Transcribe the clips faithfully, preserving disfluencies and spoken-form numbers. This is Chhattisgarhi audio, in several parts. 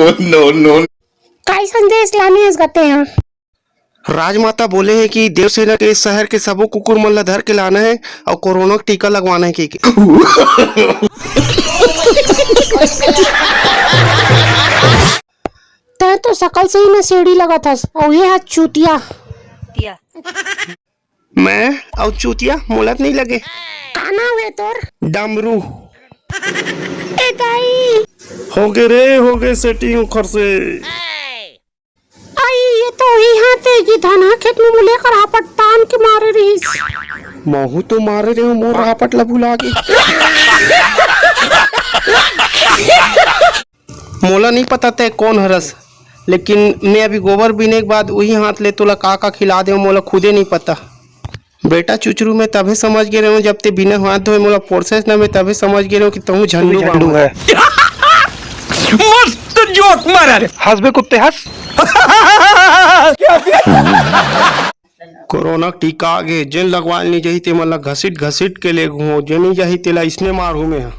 No, no। काय संदेश लाने हस गा तें हा? राजमाता बोले हे कि देवसेना के शहर के सबो कुकुर मन ला धर के लाना हे अउ कोरोना के टीका लगवाना हे कहिके। तैं तो सकल से ही नशेड़ी लगत हस, अउ ये हा चूतिया। मैं अउ चूतिया मोला तो नइ लगे। का नाम हे तोर? डमरू। ए दाई। होगे रे, होगे setting ओखर से। आई, ये तो उही हाथे जी धनहा खेत में मुले कर हापट तान के मारे रहिस। महू तो मारे रहे हूँ, मोर हापट ला भुला गे। मोला नहीं पता तै कौन हरस, लेकिन मैं अभी गोबर बीने के बाद उही हाथ ले तोला का का खिला देव, मोला खुदे नहीं पता। बेटा चुचरू, मैं तभे समझ गे रहूं, जब ते बिना हाथ धोए मोला पोरसेस ना, मैं तभे समझ गे रहूं कि तहूं झंडू झंडू बाम है। मस्त जोक मारा रे। हंसबे कुत्ते, हंस। कोरोना के टीका आगे, जेन लगवाए नहीं जाही, ते मन ला घसीट घसीट के ले घूमो, जे नहीं जाही, तेला इसने मारहूं मैं हा।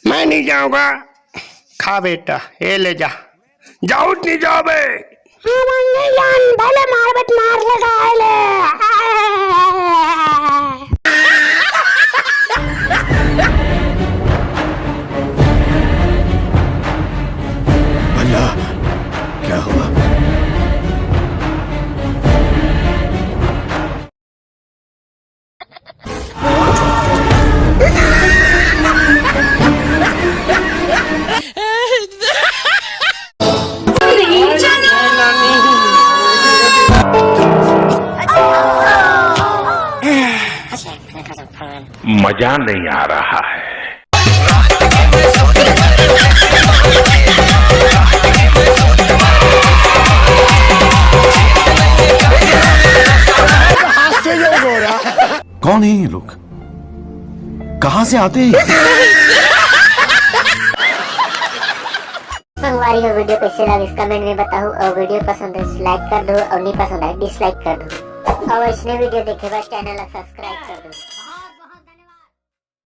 मैं नहीं जाऊंगा। खा बेटा, ये ले जा। जाऊत नहीं जाबे। हाँ, मैं नहीं जान, भले मार बट मार लगा ले। भला क्या हुआ? मजा नहीं आ रहा है। कौन है ये लोग? कहाँ से आते हैं? संगवारी हो, video कैसे लगिस comment में बताहू, और video पसंद है like कर दो, और नहीं पसंद है dislike कर दो, और इसने video देखे बाद channel ला subscribe कर दो।